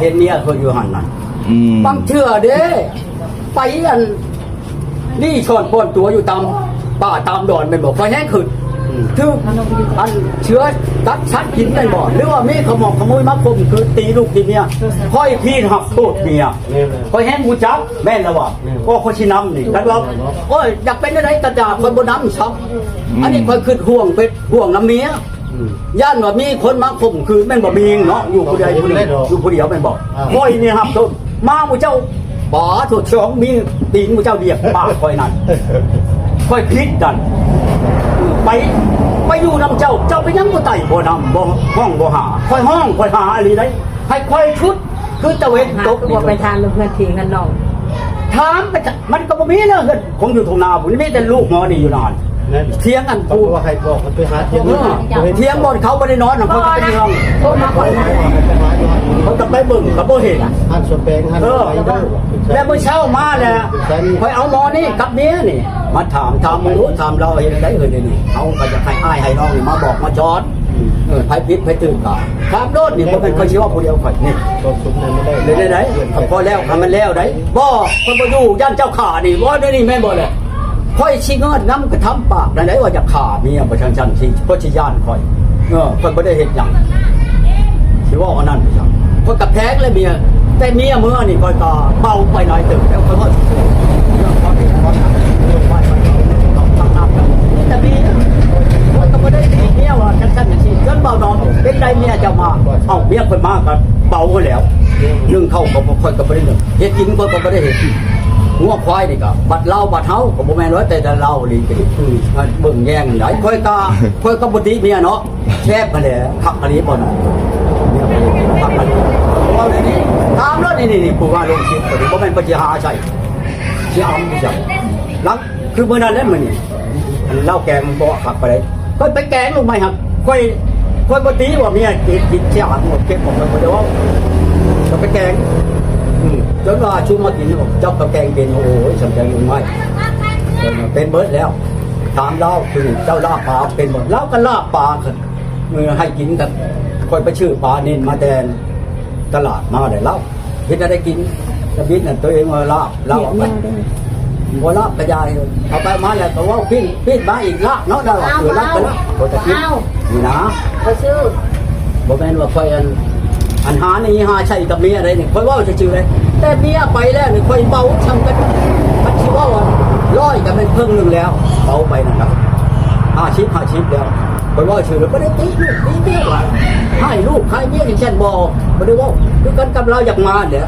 ເຫັນເມຍເຂົາຢູ່ຫັ້ນນະ ອືມ ບາງເທື່ອເດ້ ໄປອັນນີ້ຊ່ອນປ່ອນຕົວຢູ່ຕາມປ່າຕາມດອນແມ່ນບໍ່? ຂ້ອຍແຮງຄຶດ ອືມ ຖືກອັນເສືອກັດສັດກິນແມ່ນບໍ່? ຫຼືວ່າມີຂະໝອກຂະໂມຍມາຂົ່ມຂືນຕີລູກຕີເມຍ? ຂ້ອຍຜິດຮັບໂທດເມຍ ແມ່ນແລ້ວ ຂ້ອຍແຮງຮູ້ຈັກ ແມ່ນລະວ່າ ແມ່ນ ກໍຂ້ອຍຊິນຳນີ້ ຄັນວ່າ ໂອ້ຍ ຢາກເປັນແນວໃດກໍຢ່າ ຂ້ອຍບໍ່ນຳຊ້ຳ ອືມ ອັນນີ້ຂ້ອຍຄຶດຫ່ວງ ເປັນຫ່ວງນຳເມຍ ອືມ ຢ້ານວ່າມີຄົນມາຂົ່ມຂືນແມ່ນບໍ່? ມີເນາະ ຢູ່ຜູ້ໃດຜູ້ໜຶ່ງ ຢູ່ຜູ້ດຽວແມ່ນບໍ່? ອ່າ ຂ້ອຍນີ້ຮັບໂທດ ມາໝູ່ເຈົ້າ ປາໂທດ ສອງມີຕີນໝູ່ເຈົ້າດຽບປາກຂ້ອຍນັ້ນ ຂ້ອຍຜິດນັ້ນ ໄປ ໄປຢູ່ນຳເຈົ້າ ເຈົ້າເປັນຫຍັງບໍ່ໄຕ້ບໍ່ນຳ ບໍ່ຮ້ອງບໍ່ຫາ? ຂ້ອຍຮ້ອງ ຂ້ອຍຫາອີ່ຫຼີໃດ ໃຫ້ຂ້ອຍຊຸດ ຄືຕາເວັນຕົກ ຄືວ່າໄປຖາມເລື່ອງເຮືອນທີ່ເຮືອນນ້ອງ ຖາມໄປ ມັນກໍບໍ່ມີແລ້ວ ເຮືອນ ຂອງຢູ່ທົ່ງນາພຸ້ນ ມີແຕ່ລູກໝໍນີ້ຢູ່ນານ ແມ່ນ ຖຽງອັນ ເຂົາກໍວ່າໃຫ້ບອກມັນໄປຫາຖຽງ ເອີ ເຮືອນ ຖຽງບ່ອນເຂົາບໍ່ໄດ້ນອນນະ ເຂົາກໍໄປເມືອງ ໂທມາ ເຂົາກໍໄປເບິ່ງກໍບໍ່ເຫັນ ຮ້ານສວນແປງ ຮ້ານ ເອີ ແລ້ວມື້ເຊົ້າມາແລ້ວ ຂ້ອຍເອົາໝໍນີ້ກັບເມຍນີ້ ມາຖາມ ຖາມເບິ່ງດູ ຖາມລາວເຮັດໃດເຮີ້ຍ ດຽວນີ້ເຮົາກໍຢາກໃຫ້ອ້າຍໃຫ້ນ້ອງນີ້ມາບອກມາສອນ ເອີ ໃຜຜິດໃຜຖືກກໍ ຖາມໂລດນີ້ ບໍ່ແມ່ນຂ້ອຍຊິເວົ້າຜູ້ດຽວຂ້ອຍນີ້ ເຮັດໄດ້ ພໍແລ້ວ ໃຫ້ມັນແລ້ວໄດ໋ ບໍ່ ຂ້ອຍບໍ່ຢູ່ ຢ້ານເຈົ້າຂ້ານີ້ ບໍ່ ແນວນີ້ແມ່ນບໍ່ແຫຼະ? ຂ້ອຍຊິເງິດນຳກະທຳປາກນັ້ນໄດ໋ ວ່າຢາກຂ້າເມຍ ບໍ່ຊັ້ນຊັ້ນຊິ ເພິ່ນຊິຢ້ານຂ້ອຍ ເອີ ຂ້ອຍບໍ່ໄດ້ເຮັດຫຍັງ ຊິເວົ້າອັນນັ້ນ ຂ້ອຍກະແພງແຫຼະເມຍ ແຕ່ເມຍເມືອນີ້ຂ້ອຍກະເບົາໄປຫຼາຍເຕີບແລ້ວ ຂ້ອຍເວົ້າຊື່ໆ ເລື່ອງຄວາມເປັນຄວາມ ເລື່ອງຄວາມ ມີແຕ່ເມຍ ຂ້ອຍກໍບໍ່ໄດ້ຕິເມຍວ່າຈັ່ງຊັ້ນຈັ່ງຊີ້ ຈົນເບົານອນ ເປັນໄດເມຍເຈົ້າມາ ເອົ້າ ເມຍຂ້ອຍມາກໍເບົາແລ້ວ ໜຶ້ງເຂົ້າກໍບໍ່ ຂ້ອຍກໍບໍ່ໄດ້ໜຶ້ງ ເຮັດກິນຂ້ອຍກໍບໍ່ໄດ້ເຮັດ ງົວຄວາຍນີ້ກໍບັດລາວບັດເຮົາ ກໍບໍ່ແມ່ນວ່າແຕ່ລາວອີ່ຫຼີກໍດີ ເບິ່ງແຍງໄດ໋ ຂ້ອຍກໍ ຂ້ອຍກໍບໍ່ຕິເມຍເນາະ ແຊບຫັ້ນແຫຼະ ຄັກອີ່ຫຼີບໍ່ນະ ຄັກອີ່ຫຼີ ເວົ້າແນວນີ້ ຖາມໂລດນີ້ ນີ້ ນີ້ ຜູ້ວ່າລົງຄລິບກໍດີ ບໍ່ແມ່ນເພິ່ນຊິຫາໃສ່ ຊິເອົາຜູ້ໃດ ຫຼັງ ຄືມື້ນັ້ນແຫຼະມື້ນີ້ ອັນລາວແກງບໍ່ຄັກປານໃດ ຂ້ອຍໄປແກງລູກໄມ້ຫັ້ນ ຂ້ອຍ ຂ້ອຍບໍ່ຕິວ່າເມຍກິນ ກິນເສຍຫາງໝົດ ເກັບໝົດ ຂ້ອຍບໍ່ໄດ້ເວົ້າ ກໍໄປແກງ ອືມ ຈົນວ່າຊຸມມາກິນ ເຈົ້າກໍແກງເປັນ ໂອ້ຍ ສຳແດງລູກໄມ້ ເປັນເບິດແລ້ວ ຖາມລາວ ຄືເຈົ້າລາບປາເປັນບໍ່? ລາວກໍລາບປາ ເອີ ໃຫ້ກິນກັນ ຂ້ອຍໄປຊື້ປານິນມາແຕ່ຕະຫຼາດມາແລ້ວ ລາວເຮັດແນວໃດກິນ ທຳອິດນັ້ນ ຕົວເອງວ່າລາບ ລາວເອົາໄປ ບໍ່ລາບກະຢ່າ ເອົາໄປມາແລ້ວກໍເວົ້າປີ້ນ ປີ້ນມາອີກ ລາບເນາະ ລາບວ່າ ເອີ ລາບກໍລາບ ຂ້ອຍກໍກິນ ເອົາ ນີ້ນະ ຂ້ອຍຊື້ ບໍ່ແມ່ນວ່າຂ້ອຍອັນ ອັນຫາໜີຫາໃຊ້ກັບເມຍໃດນີ້ ຂ້ອຍເວົ້າຊື່ໆເດ້ ແຕ່ເມຍໄປແລ້ວນີ້ ຂ້ອຍເບົາຊ່ຳກັນ ຄັນຊິເວົ້າອັນ ຮ້ອຍກໍແມ່ນເຄິ່ງໜຶ່ງແລ້ວ ເບົາໄປນັ້ນນະ ຫ້າສິບ ຫ້າສິບແລ້ວ ຂ້ອຍເວົ້າຊື່ ບໍ່ໄດ້ຕິລູກຕິເມຍວ່າ ໃຫ້ລູກໃຫ້ເມຍຈັ່ງຊັ້ນບໍ່ ບໍ່ໄດ້ເວົ້າ ຄືກັນກັບລາວຢາກມາແຫຼະ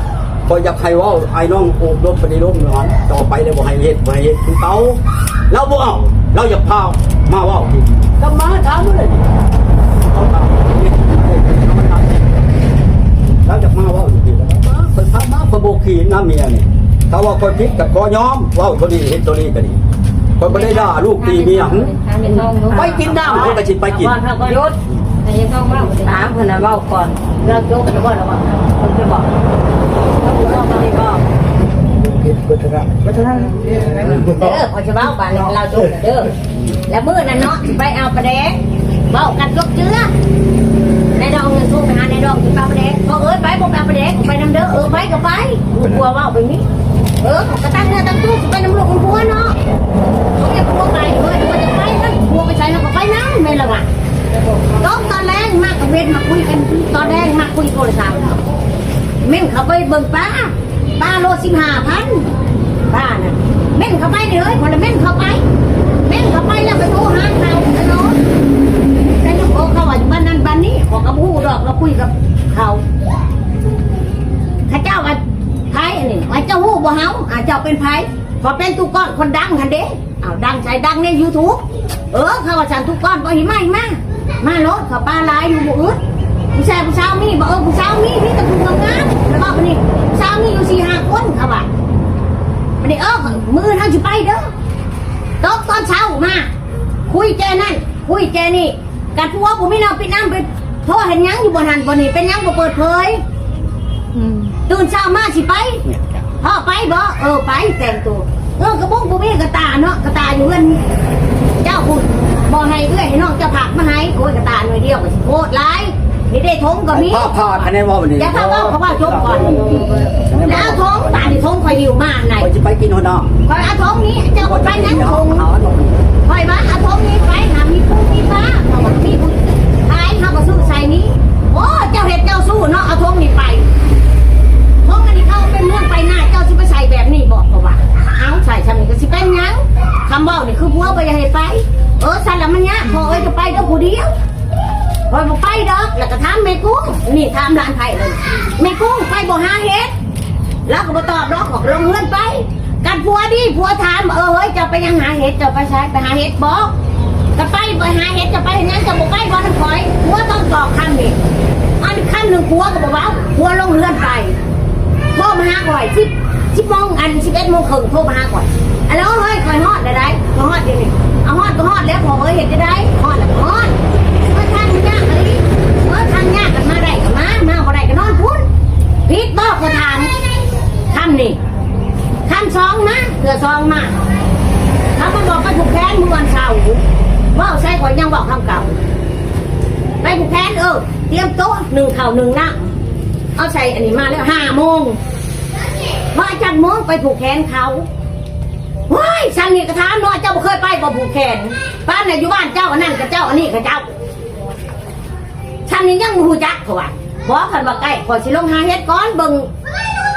ຂ້ອຍຢາກໃຫ້ເວົ້າ ອ້າຍນ້ອງໂອບລົມປະຕິລົມຢູ່ຫັ້ນ ຕໍ່ໄປແລ້ວບໍ່ໃຫ້ເຮັດ ບໍ່ໃຫ້ເຮັດຄືເກົ່າ ລາວບໍ່ເອົາ ລາວຢາກພາມາເວົ້າອີກ ກໍມາຖາມເລີຍ ເອົາຕາມ ລາວຢາກມາເວົ້າຢູ່ພີ້ ຂ້ອຍພາມາ ຂ້ອຍບໍ່ຂີ້ນຳເມຍນີ້ ຖ້າວ່າຂ້ອຍຜິດກໍຂໍຍອມ ເວົ້າໂຕນີ້ເຮັດໂຕນີ້ກໍດີ ຂ້ອຍບໍ່ໄດ້ດ່າລູກຕີເມຍ ຫຶ ໄປກິນນ້ຳ ຂ້ອຍກໍຊິໄປກິນ ຢຸດ ໃຫ້ຍາຍທອງເວົ້າ ຖາມເພິ່ນນະເວົ້າກ່ອນ ລາວຈົບແລ້ວບໍ່ລະວ່າ ເພິ່ນຈະບອກ ເພິ່ນຈະບອກ ເອີ ຂ້ອຍຈະເວົ້າບາດນີ້ ລາວຈົບແລ້ວເດີ ແລ້ວມື້ນັ້ນເນາະ ຊິໄປເອົາປາແດກ ເວົ້າກັນຈົບເຈື່ອ ນາຍດອງຍັງໂທໄປຫານາຍດອງ ຊິໄປເອົາປາແດກ ເອີ ໄປບໍ່ໄປເອົາປາແດກ ໄປນຳເດີ ເອີ ໄປກໍໄປ ຜົວເວົ້າແບບນີ້ ເອີ ກໍຕັ້ງເນື້ອຕັ້ງຕົວ ຊິໄປນຳລູກນຳຜົວເນາະ ເຂົາເກັບຜົວໄປ ເອີ ຜົວຈະໄປ ຄັນຜົວໄປໃສເຮົາກໍໄປນຳ ແມ່ນລະວ່າ ຕົກຕອນແລງມາກະເວັນມາຄຸຍກັນ ຕອນແລງມາຄຸຍໂທລະສັບ ເມັ້ນເຂົ້າໄປເບິ່ງປາ ປາໂລສິບຫ້າພັນ ປານັ້ນ ເມັ້ນເຂົ້າໄປເດີ ເພິ່ນລະເມັ້ນເຂົ້າໄປ ເມັ້ນເຂົ້າໄປແລ້ວໄປໂທຫາເຂົາ ເນາະ ແຕ່ຍັງບອກເຂົາວ່າບ້ານນັ້ນບ້ານນີ້ ເຂົາກໍບໍ່ຮູ້ດອກ ເຮົາຄຸຍກັບເຂົາ ເຂົາເຈົ້າວ່າໃຜອັນນີ້ ວ່າເຈົ້າຮູ້ບໍ່ເຮົາ ອາ ເຈົ້າເປັນໃຜ ຂ້ອຍເປັນຕູ້ກ້ອນຄົນດັງຫັ້ນເດ້ ອ້າວ ດັງໃສ ດັງໃນຢູທູບ ເອີ ເຂົາວ່າຊັ້ນ ຕູ້ກ້ອນບໍ່ ຫິມາ ຫິມາ ມາໂລດ ເຂົາປາຫຼາຍຢູ່ ບໍ່ອຶດ ຜູ້ຊາຍ ຜູ້ສາວມີບໍ່ ເອີ ຜູ້ສາວມີ ມີແຕ່ຜູ້ງາມໆ ລະບາດນີ້ ຜູ້ສາວມີຢູ່ສີ່ຫ້າຄົນ ເຂົາວ່າ ບາດນີ້ ເອີ ມື້ອື່ນເຮົາຊິໄປເດີ ຕົກຕອນເຊົ້າມາ ຄຸຍແຈນັ້ນ ຄຸຍແຈນີ້ ກັນຜົວບໍ່ມີນ້ຳປິດນ້ຳ ໄປໂທເຮັດຫຍັງຢູ່ບ່ອນຫັ້ນບ່ອນນີ້ ເປັນຫຍັງບໍ່ເປີດເຜີຍ ອືມ ຕື່ນເຊົ້າມາຊິໄປ ພໍ່ໄປບໍ່ ເອີ ໄປແຕ່ງໂຕ ເອີ ກະບຸງບໍ່ມີກະຕ່າເນາະ ກະຕ່າຢູ່ເຮືອນເຈົ້າພຸ້ນ ບໍ່ໃຫ້ເອື້ອຍໃຫ້ນ້ອງເຈົ້າຝາກມາໃຫ້ ໂອ້ຍ ກະຕ່າໜ່ວຍດຽວກໍຊິໂພດຫຼາຍ ນີ້ເດ້ ຖົງກໍມີ ພາ ພາຄະແນນເວົ້ານີ້ ຢ່າພາເວົ້າ ເຂົາເວົ້າຈົບກ່ອນ ແລ້ວເອົາຖົງ ບາດນີ້ຖົງຂ້ອຍຫິ້ວມາໃນ ຂ້ອຍຊິໄປກິນຫົວໜ້າ ຂ້ອຍເອົາຖົງນີ້ ເຈົ້າບໍ່ໄປຫຍັງຖົງ ຂ້ອຍວ່າເອົາຖົງນີ້ໄປ ຫາມີປູມີປາ ເຮົາກໍມີຜູ້ຂາຍ ເຮົາກໍຊື້ໃສ່ນີ້ ໂອ້ ເຈົ້າເຮັດເຈົ້າສູ້ເນາະ ເອົາຖົງນີ້ໄປ ຖົງອັນນີ້ເຂົາເປັນເມືອງໄປນາ ເຈົ້າຊິໄປໃສ່ແບບນີ້ບໍ່ ເຂົາວ່າ ເອົາໃສ່ຊ່ຳນີ້ກໍຊິເປັນຫຍັງ ຄຳເວົ້ານີ້ຄືຜົວບໍ່ຢາກໃຫ້ໄປ ເອີ ຊັ້ນລະມັນຍາກ ພໍ່ເອີຍ ຈະໄປເດີຜູ້ດຽວ ຂ້ອຍບໍ່ໄປດອກ ແລ້ວກໍຖາມແມ່ກຸ້ງ ນີ້ຖາມຫຼານໃຜເລີຍ ແມ່ກຸ້ງໄປບໍ່ຫາເຫັດ ລາວກໍບໍ່ຕອບດອກ ຂ້ອຍກໍລົງເຮືອນໄປ ກັນຜົວດີ ຜົວຖາມ ເອີ ເຮີ້ຍ ເຈົ້າໄປຫຍັງຫາເຫັດ ເຈົ້າໄປໃສ ໄປຫາເຫັດບໍ ກໍໄປ ໄປຫາເຫັດ ເຈົ້າໄປເຮັດຫຍັງ ເຈົ້າບໍ່ໄປບໍ່ນຳຂ້ອຍ ຜົວຕ້ອງຕອບຄຳນີ້ ອັນຄຳໜຶ່ງຜົວກໍບໍ່ເວົ້າ ຜົວລົງເຮືອນໄປ ໂທມາຫາຂ້ອຍ ສິບ ສິບໂມງ ອັນ ສິບເອັດໂມງເຄິ່ງ ໂທມາຫາຂ້ອຍ ອາໂຫຼ ເຮີ້ຍ ຂ້ອຍຮອດແລ້ວໃດ໋ ຂ້ອຍຮອດດຽວນີ້ ເອົາ ຮອດກໍຮອດແລ້ວ ພໍ່ເອີຍ ເຮັດຈັ່ງໃດ ຮອດແລ້ວກໍຮອດ ເອີ ທາງຍາກອີ່ຫຼີ ເອີ ທາງຍາກ ຄັນມາໄດ້ກໍມາ ມາບໍ່ໄດ້ກໍນອນພຸ້ນ ຜິດບໍ່ ຂ້ອຍຖາມ ຄຳນີ້ ຄຳສອງມາ ເທື່ອສອງມາ ເຂົາມາບອກໄປຜູກແຂນມື້ວັນເສົາ ເວົ້າໃສ່ ຂ້ອຍຍັງເວົ້າຄຳເກົ່າ ໄປຜູກແຂນ ເອີ ຕຽມໂຕະ ໜຶ້ງເຂົ້າໜຶ້ງນ້ຳ ເອົາໃສ່ອັນນີ້ມາແລ້ວ ຫ້າໂມງ ພໍຈັກໂມງໄປຜູກແຂນເຂົາ ໂອ້ຍ ຊ່ຳນີ້ກໍຖາມເນາະ ເຈົ້າບໍ່ເຄີຍໄປບໍ່ຜູກແຂນ ປານນັ້ນຢູ່ບ້ານເຈົ້າ ອັນນັ້ນກໍເຈົ້າ ອັນນີ້ກໍເຈົ້າ ຊ່ຳນີ້ຍັງບໍ່ຮູ້ຈັກ ເຂົາວ່າ ບໍ່ ຄັນວ່າໃກ້ ຂ້ອຍຊິລົງຫາເຫັດກ່ອນ ເບິ່ງ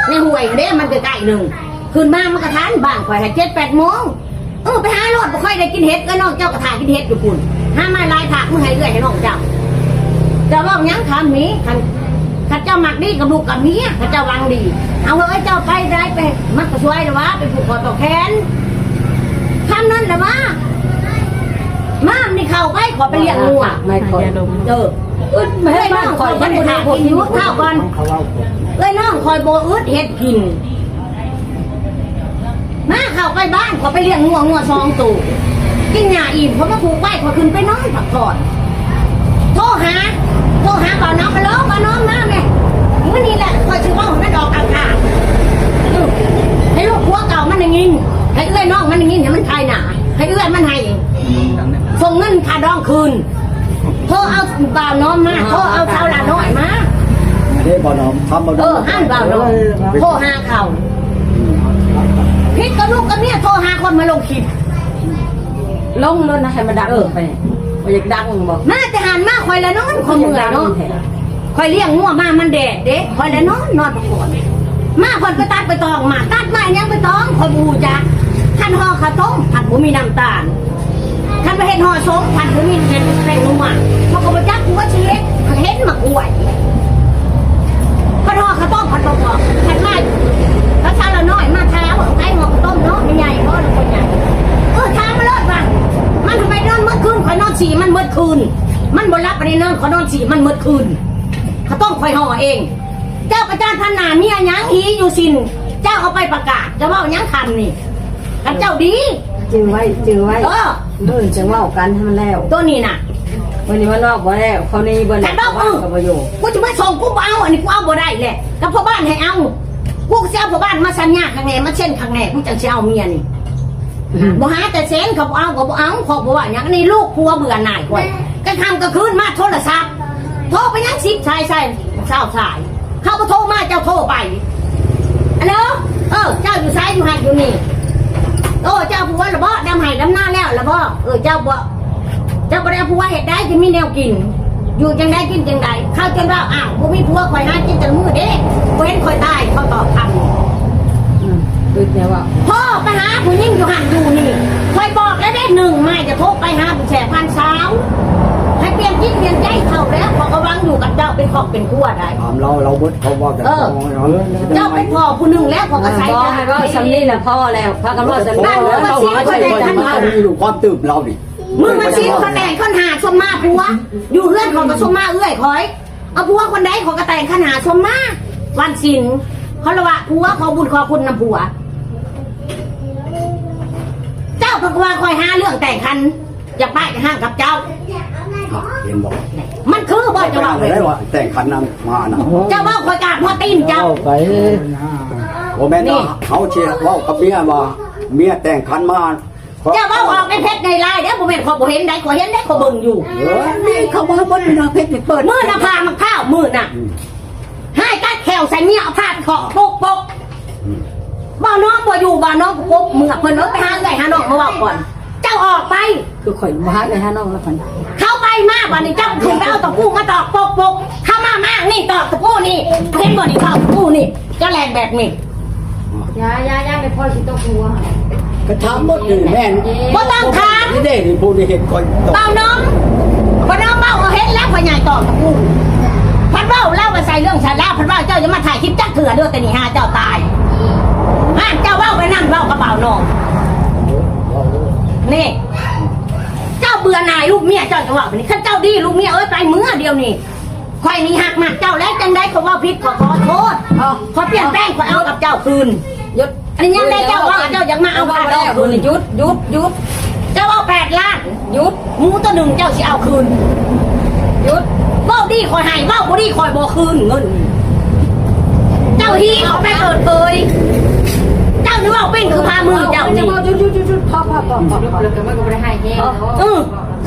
ໃນຫ້ວຍເດ້ ມັນໃກ້ໆໜຶ່ງ ຂຶ້ນມາມັນກໍທັນ ບ້ານຂ້ອຍໃຫ້ເຈັດແປດໂມງ ເອີ ໄປຫາໂລດ ບໍ່ຄ່ອຍໄດ້ກິນເຫັດ ເອື້ອຍນ້ອງເຈົ້າກໍຖ້າກິນເຫັດຢູ່ພຸ້ນ ຫາມາຫຼາຍຖາກ ມື້ໃຫ້ເອື້ອຍໃຫ້ນ້ອງເຈົ້າ ເຈົ້າເວົ້າຫຍັງຄຳນີ້ ຄັນ ຄັນເຈົ້າມັກດີກັບລູກກັບເມຍ ຄັນເຈົ້າຫວັງດີ ເອົາເອີຍ ເຈົ້າໄປໄດ້ ໄປມັກກໍຊ່ວຍລະວ່າ ໄປຜູກຄໍຕໍ່ແຂນ ຄຳນັ້ນລະວ່າ ມານີ້ເຂົ້າໄປ ຂໍໄປລ້ຽງງົວ ເອີ ອຶດເຮັດບ້ານຂ້ອຍ ເອີຍນ້ອງຂ້ອຍບໍ່ໄດ້ຖາມກິນຢູ່ ເຂົ້າກ່ອນ ເອີຍນ້ອງຂ້ອຍບໍ່ອຶດເຮັດກິນ ມາເຂົ້າໄປບ້ານ ຂ້ອຍໄປລ້ຽງງົວ ງົວສອງໂຕ ກິນຫຍ້າອີ່ມ ຂ້ອຍມາຜູກໄວ້ ຂ້ອຍຂຶ້ນໄປນອນພັກຜ່ອນ ໂທຫາ ໂທຫາບ່າວນ້ອງ ອາໂຫຼ ບ່າວນ້ອງມາແມ່ ມື້ນີ້ແຫຼະ ຂ້ອຍຊິເວົ້າໃຫ້ມັນອອກອາກາດ ອື ໃຫ້ລູກຜົວເກົ່າມັນໄດ້ຍິນ ໃຫ້ເອື້ອຍນ້ອງມັນໄດ້ຍິນ ໃຫ້ມັນຂາຍໜ້າ ໃຫ້ເອື້ອຍມັນໃຫ້ ສົ່ງເງິນຄ່າດອງຄືນ ໂທເອົາບ່າວນ້ອງມາ ໂທເອົາສາວຫຼ້ານ້ອຍມາ ເດ້ບ່າວນ້ອງ ຄຳບ່າວນ້ອງ ເອີ ຫັ້ນບ່າວນ້ອງ ໂທຫາເຂົາ ຜິດກັບລູກກັບເມຍ ໂທຫາຄົນມາລົງຄລິບ ລົງໂລດນະ ໃຫ້ມັນດັງ ເອີ ໄປ ບໍ່ຢາກດັງບໍ່ ມາແຕ່ຫັ້ນມາ ຂ້ອຍລະນອນ ຂ້ອຍເມື່ອຍເນາະ ຂ້ອຍລ້ຽງງົວມາ ມັນແດດເດ້ ຂ້ອຍລະນອນ ນອນພັກຜ່ອນ ມາເພິ່ນໄປຕັດໄປຕອງມາ ຕັດໄມ້ຫຍັງໄປຕອງ ຂ້ອຍບໍ່ຮູ້ຈັກ ຄັນຫໍ່ເຂົ້າຕົ້ມ ພັດບໍ່ມີນ້ຳຕານ ຄັນວ່າເຮັດຫໍ່ສົມ ພັດບໍ່ມີແປ້ງນົວ ເຮົາກໍບໍ່ຈັກວ່າຊິເຮັດ ເຫັນໝາກກ້ວຍ ພັດຫໍ່ເຂົ້າຕົ້ມ ພັດບໍ່ບອກ ພັດມາ ພາສາລາວນ້ອຍມາຖາມວ່າ ໃຜຫໍ່ເຂົ້າຕົ້ມເນາະ ແມ່ໃຫຍ່ບໍ່ ຫຼືຄົນໃຫຍ່ ເອີ ຖາມມາໂລດວ່າ ມັນທຳໄມນອນໝົດຄືນ ຂ້ອຍນອນສີມັນໝົດຄືນ ມັນບໍ່ຫຼັບ ອັນນີ້ນອນ ຂ້ອຍນອນສີມັນໝົດຄືນ ເຂົ້າຕົ້ມຂ້ອຍຫໍ່ເອງ ເຈົ້າປະຈານພັນໜ້າເມຍຫຍັງ ຫີຢູ່ຊິນ ເຈົ້າເອົາໄປປະກາດ ຈະເວົ້າຫຍັງຄຳນີ້ ຄັນເຈົ້າດີ ຈື່ໄວ້ ຈື່ໄວ້ ເອີ ມື້ອື່ນຈັ່ງເວົ້າກັນໃຫ້ມັນແລ້ວ ໂຕນີ້ນະ ມື້ນີ້ມັນເວົ້າບໍ່ແລ້ວ ເຂົານີ້ເບິ່ງ ຄັນເວົ້າ ເອີ ກໍບໍ່ຢູ່ ກູຈະມາສົ່ງ ກູບໍ່ເອົາ ອັນນີ້ກູເອົາບໍ່ໄດ້ແຫຼະ ກັບພໍ່ບ້ານໃຫ້ເອົາ ກູກໍຊິເອົາພໍ່ບ້ານມາສັນຍາຄັກແນ່ ມາເຊັນຄັກແນ່ ກູຈັ່ງຊິເອົາເມຍນີ້ ອືມ ບໍ່ຫາແຕ່ເຊັນ ເຂົາບໍ່ເອົາກໍບໍ່ເອົາ ເຂົາບໍ່ວ່າຫຍັງ ອັນນີ້ລູກຜົວເບື່ອໜ່າຍຂ້ອຍ ກາງຄ່ຳກາງຄືນມາໂທລະສັບ ໂທໄປຫຍັງ ສິບສາຍ ຊາວສາຍ ເຂົາບໍ່ໂທມາ ເຈົ້າໂທໄປ ອາໂຫຼ ເອີ ເຈົ້າຢູ່ໃສ ຢູ່ຫັ້ນຢູ່ນີ້ ໂອ້ ເຈົ້າເອົາຜົວລະບໍ ດຳໄຮ່ດຳນາແລ້ວລະບໍ ເອີ ເຈົ້າບໍ່ ເຈົ້າບໍ່ໄດ້ເອົາຜົວເຮັດໃດ ຈະມີແນວກິນ ຢູ່ຈັ່ງໃດກິນຈັ່ງໃດ ເຂົາຈົນວ່າ ອ້າວ ບໍ່ມີຜົວ ຂ້ອຍຫາກິນແຕ່ລະມື້ເດ້ ບໍ່ເຫັນຂ້ອຍຕາຍ ເຂົາຕອບຄຳ ອືມ ຄືແນວວ່າ ພໍ່ໄປຫາຜູ້ຍິງຢູ່ຫັ້ນຢູ່ນີ້ ຂ້ອຍບອກແລ້ວເດ້ ໜຶ່ງ ມາຈະໂທໄປຫາຜູ້ແຊພັນສາວ ໃຫ້ປ່ຽນຈິດປ່ຽນໃຈເຂົາແລ້ວ ເຂົາກໍຫວັງຢູ່ກັບເຈົ້າເປັນຄອບເປັນຄົວໄດ້ ຖາມລາວ ລາວເບິດ ເຂົາເວົ້າແຕ່ ເອີ ເຈົ້າເປັນພໍ່ຜູ້ໜຶ່ງແລ້ວ ເຂົາກໍໃສ່ ບອກໃຫ້ເວົ້າຊ່ຳນີ້ລະພໍແລ້ວ ພາກັນເວົ້າຊ່ຳນີ້ ເຂົາຫາໃຊ້ໄດ້ທັນເຂົາ ຄວາມຕື່ມລາວນີ້ ມື້ວັນສິນຂ້ອຍແຕ່ງຄັນຫາຊົມມາຜົວ ຢູ່ເຮືອນຂ້ອຍກໍຊົມມາເອື້ອຍຂ້ອຍ ເອົາຜົວຄົນໃດຂ້ອຍກໍແຕ່ງຄັນຫາຊົມມາ ວັນສິນ ເຂົາລະວ່າຜົວຂໍບຸນຂໍຄຸນນຳຜົວ ເຈົ້າກໍວ່າຂ້ອຍຫາເລື່ອງແຕ່ງຄັນ ຢາກໄປຫາກັບເຈົ້າ ເຫັນບໍ່ ມັນຄືບໍ່ ເຈົ້າເວົ້າ ແຕ່ງຄັນນຳມານະ ເຈົ້າເວົ້າຂ້ອຍກາບຫົວຕີນເຈົ້າ ເວົ້າໄປ ບໍ່ແມ່ນວ່າ ນີ້ ເຮົາຊິເວົ້າກັບເມຍວ່າ ເມຍແຕ່ງຄັນມາ ເຈົ້າເວົ້າອອກໃນເຟສໃນລາຍເດີ້ ບໍ່ແມ່ນຂ້ອຍບໍ່ເຫັນໃດ ຂ້ອຍເຫັນໃດ ຂ້ອຍເບິ່ງຢູ່. ເອີ ນີ້ເຂົາເວົ້າເບິດເນາະ ເຟສເປີດ. ມື້ນະພາມັກພ້າວ ມື້ນະ ອືມ ຫາຍກັດແຂ້ວໃສ່ເມຍ ເອົາພາຖອກປົກໆ. ອືມ ບ່າວນ້ອງບໍ່ຢູ່ ບ່າວນ້ອງປຸກເມືອ ເພິ່ນເອີ້ນໄປຫາເອື້ອຍຫານ້ອງມາເວົ້າກ່ອນ. ເຈົ້າອອກໄປ ຄືຂ້ອຍມາຫາເອື້ອຍຫານ້ອງແລ້ວ ເຂົາໄປມາ ບາດນີ້ເຈົ້າຂຶ້ນໄປເອົາຕະປູມາຕອກປົກໆ. ເຂົາມາມານີ້ຕອກຕະປູນີ້ ເຫັນບໍ່ນີ້ ຕອກຕະປູນີ້ ເຈົ້າແລ່ນແບບນີ້. ຢ່າ ຢ່າ ຢ່າ ແມ່ນພໍ່ຊິຕົກຫົວ. ກະຖາມໝົດນີ້ແມ່ນ ບໍ່ຕ້ອງຖາມ. ນີ້ເດ້ ນີ້ຜູ້ນີ້ເຮັດຂ້ອຍຕົກ. ບ່າວນ້ອງ ບ່າວນ້ອງເວົ້າ ເຮົາເຫັນແລ້ວ ພໍ່ໃຫຍ່ຕອກຕະປູ. ພັດເວົ້າລາວວ່າໃສ່ເລື່ອງໃສ່ລາວ ພັດວ່າເຈົ້າຢ່າມາຖ່າຍຄລິບຈັກເທື່ອເດີ້ ແຕ່ນີ້ຫາເຈົ້າຕາຍ. ຫາເຈົ້າເວົ້າໄປນັ້ນ ເວົ້າກັບບ່າວນ້ອງ. ນີ້ ເຈົ້າເບື່ອໜ່າຍລູກເມຍເຈົ້າ ຈັ່ງເວົ້າແບບນີ້. ຄັນເຈົ້າດີ ລູກເມຍເອີຍ ໄປເມືອດຽວນີ້. ຂ້ອຍນີ້ຮັກມັກເຈົ້າແລ້ວ ຈັ່ງໃດຂ້ອຍເວົ້າຜິດ ຂ້ອຍຂໍໂທດ. ເອີ ຂ້ອຍປ່ຽນແປງ ຂ້ອຍເອົາກັບເຈົ້າຄືນ. ຢຸດ ອັນນີ້ຍັງໄດ້ເຈົ້າວ່າເຈົ້າຢາກມາເອົາຄ່າດອງຄືນ. ຢຸດ ຢຸດ ຢຸດ. ເຈົ້າເອົາແປດລ້ານ ຢຸດ. ໝູໂຕໜຶ່ງເຈົ້າຊິເອົາຄືນ. ຢຸດ. ເວົ້າດີຂ້ອຍໃຫ້ ເວົ້າບໍ່ດີຂ້ອຍບໍ່ຄືນເງິນ. ເຈົ້າຮີເອົາໄປເປີດເຜີຍ. ເຈົ້ານີ້ເວົ້າເປັນຄືພາມືເຈົ້ານີ້. ຢຸດ ຢຸດ ຢຸດ ຢຸດ ພໍ ພໍ ພໍ ພໍ. ແລ້ວກໍມັນກໍບໍ່ໄດ້ໃຫ້ແຮງເນາະ. ເອີ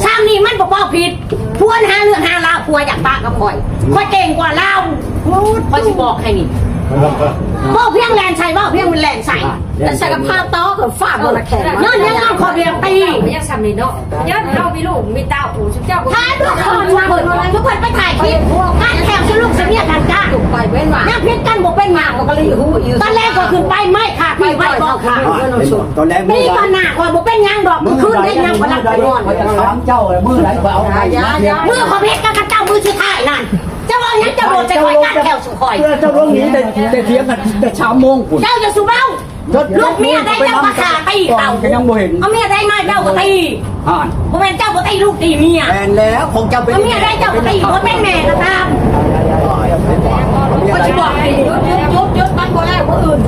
ຊ້ຳນີ້ມັນບໍ່ເວົ້າຜິດ. ພວນຫາເລື່ອງຫາລາວ ພວນຢາກປະກັບຂ້ອຍ ຂ້ອຍເກັ່ງກວ່າລາວ. ຂ້ອຍຊິບອກໃຫ້ນີ້ ເວົ້າພຽງແລ່ນໃສ່ ເວົ້າພຽງແລ່ນໃສ່. ແລ້ວໃສ່ກັບພາວຕໍ່ກັບຟ້າບໍ່ລະແຂງ. ຍ້ອນຫຍັງ? ຍ້ອນຂ້ອຍບໍ່ຢາກຕີ. ຍັງຊ້ຳນີ້ເນາະ. ຍ້ອນເຮົາມີລູກມີເຕົ້າ ຜູ້ເຈົ້າບໍ່ ຖ້າລູກເຂົາມາເພິ່ນ ຄືເພິ່ນໄປຖ່າຍຄລິບ ການແຂ່ງສູ່ລູກຊິເມຍກັນຈ້າ ໄປເວັ້ນວ່າ ຍັງຜິດກັນບໍ່ເປັນຫຍັງ. ຕອນແລກກໍຂຶ້ນໄປໄມ້ ຂ້າໄປໄວ້ບໍ່ຂ້າ. ຕອນແລກ ມີຕອນໜ້າຂ້ອຍບໍ່ເປັນຫຍັງດອກ ຄືນໄດ້ຫຍັງ ຂ້ອຍລັກໄປນອນ. ຂ້ອຍຈະຖາມເຈົ້າ ມື້ໃດຂ້ອຍເອົາໄມ້ມາເຮັດ. ມື້ຂ້ອຍເຮັດກັບເຈົ້າມື້ສຸດທ້າຍນັ້ນ ເຈົ້າເວົ້າຫຍັງ? ເຈົ້າໂດດໃສ່ຂ້ອຍ ກັດແຂ້ວສູ່ຂ້ອຍ. ເຈົ້າລົງໜີແຕ່ ແຕ່ຖຽງກັນແຕ່ສາມໂມງພຸ້ນ. ເຈົ້າຢ່າສູ່ເວົ້າ. ລູກເມຍໄດ້ເຈົ້າກໍຂ້າຕີເຂົາ ກໍຍັງບໍ່ເຫັນ. ເອົາເມຍໄດ້ມາເຈົ້າກໍຕີ. ອ່ານ ບໍ່ແມ່ນເຈົ້າບໍ່ຕີລູກຕີເມຍ. ແມ່ນແລ້ວ ຂອງເຈົ້າເປັນ ເອົາເມຍໄດ້ເຈົ້າກໍຕີ ບໍ່ແມ່ນແມ່ກໍຕາມ. ຂ້ອຍຊິບອກໃຫ້ ຢຸດ ຢຸດ ຢຸດ ຢຸດ ມັນບໍ່ແລ້ວ. ມື້ອື່ນ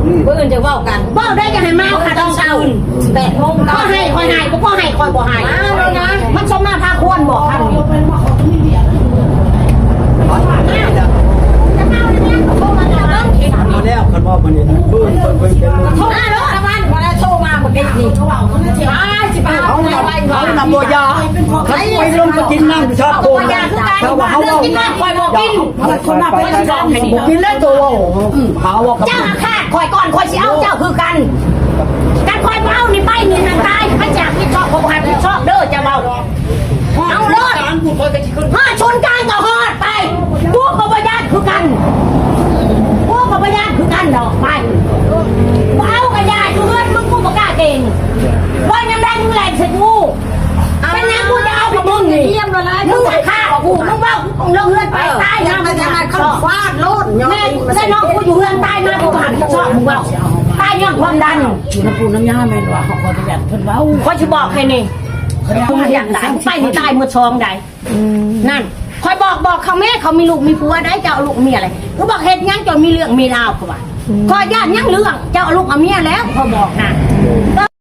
ອືມ ມື້ອື່ນຈະເວົ້າກັນ. ເວົ້າໄດ້ກໍໃຫ້ມາຄ່າດອງຄືນ ແປດໂມງ. ຂ້ອຍໃຫ້ ຂ້ອຍໃຫ້ ບໍ່ ຂ້ອຍໃຫ້ ຂ້ອຍບໍ່ໃຫ້. ມາແລ້ວນະ ມັນສົມມາພາຄວນບໍ່ ຄັນນີ້. ມາແລ້ວ ຄັນວ່າມື້ນີ້ນະ ມື້ອື່ນເພິ່ນ ເພິ່ນ ເພິ່ນ ເພິ່ນ ໂທມາໂລດ ຕະວັນ ບໍ່ໄດ້ໂທມາມື້ກີ້ນີ້. ອ້າຍ ຊິໄປຫາ ເຮົານະ ເຮົານະບໍ່ຢາກ ຄັນໄປລົງໄປກິນນ້ຳຢູ່ຊາໂຄນນະ. ຖ້າວ່າເຮົາເວົ້າ ກິນນ້ຳຂ້ອຍບໍ່ກິນ ຂ້ອຍຊິບອກໃຫ້ນີ້ ບໍ່ກິນແລ້ວໂຕເວົ້າ. ຫາວ່າ ເຈົ້າອາຄາດຂ້ອຍກ່ອນ ຂ້ອຍຊິເອົາເຈົ້າຄືກັນ. ຄັນຂ້ອຍບໍ່ເອົານີ້ໄປນີ້ ໃຫ້ຕາຍ ໃຜຊິຮັບຜິດຊອບ ຂ້ອຍບໍ່ຮັບຜິດຊອບເດີ້ ເຈົ້າເວົ້າ. ເອົາໂລດ ຮອດສູນກາງກໍຮອດໄປ. ກູກໍບໍ່ຢ້ານຄືກັນ ກູກໍບໍ່ຢ້ານຄືກັນດອກ. ໄປ ບໍ່ເອົາກໍຢ່າ ຢູ່ເຮືອນມຶງກູບໍ່ກ້າເກັ່ງ. ເວົ້າຍາມໃດມຶງແລ່ນໃສ່ກູ. ເປັນຫຍັງກູຈະເອົາກັບມຶງນີ້? ມຶງອາຄາດກູ ມຶງເວົ້າ ເລື່ອງເຮືອນໄປຕາຍນຳ ມັນຈະມາຄຳຟາດໂລດ. ແມ່ນແລ້ວເນາະ ກູຢູ່ເຮືອນຕາຍມາ ກູບໍ່ຮັບຜິດຊອບ. ມຶງເວົ້າຕາຍຍ້ອນຄວາມດັນ ຢູ່ນຳປູນຳຍ່າ. ແມ່ນວ່າເຮົາກໍຢາກເພິ່ນເວົ້າ ຂ້ອຍຊິບອກໃຫ້ນີ້ ເພິ່ນຢາກຕາຍ ໄປນີ້ຕາຍໝົດຊ່ອງໃດ. ອືມ ນັ້ນ ຂ້ອຍບອກ ບອກເຂົາແມ້ ເຂົາມີລູກມີຜົວໄດ໋ ເຈົ້າເອົາລູກເມຍແຫຼະ. ຄືບອກເຮັດຫຍັງ ເຈົ້າມີເລື່ອງມີລາວ ເຂົາວ່າ. ອືມ ຂ້ອຍຢ້ານຫຍັງເລື່ອງ ເຈົ້າເອົາລູກເອົາເມຍແລ້ວ ຂ້ອຍບອກນະ.